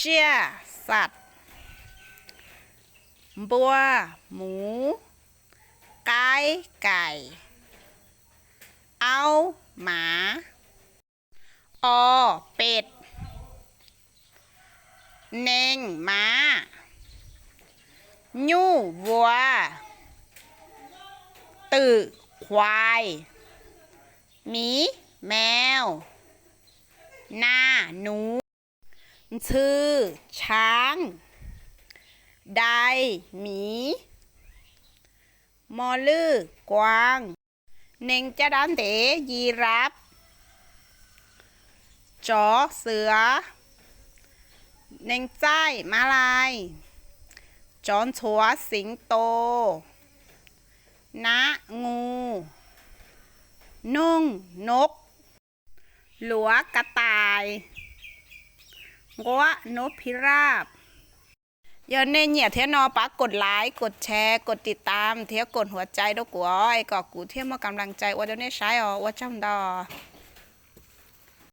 Tsiaj,สัตว์. Npua, muv. Qaib, cày. Aub, mav. O, pes. Nees, mav. Nyuj, vuas. Twm, khuais. Miv, mèo. Na, nuv. Ntxhw,ช้าง. Dais, miv. Mos lwj, kuav. Nees caj dab ntev, giraffe. Tsov, xiav. Nees txaij, ม้าลาย. Tsov ntxhuav, สิงโต. Nab, งู. Noog, nokv. Luav, กระต่าย. Nquab, นกพิราบ. Yog nej nyiam thiab no pab กดไลค์ กดแชร์ กดติดตาม thiab กดหัวใจ rau kuv os, es kom kuv thiaj muaj กำลังใจ ua rau nej saib os. Ua tsaug ntau.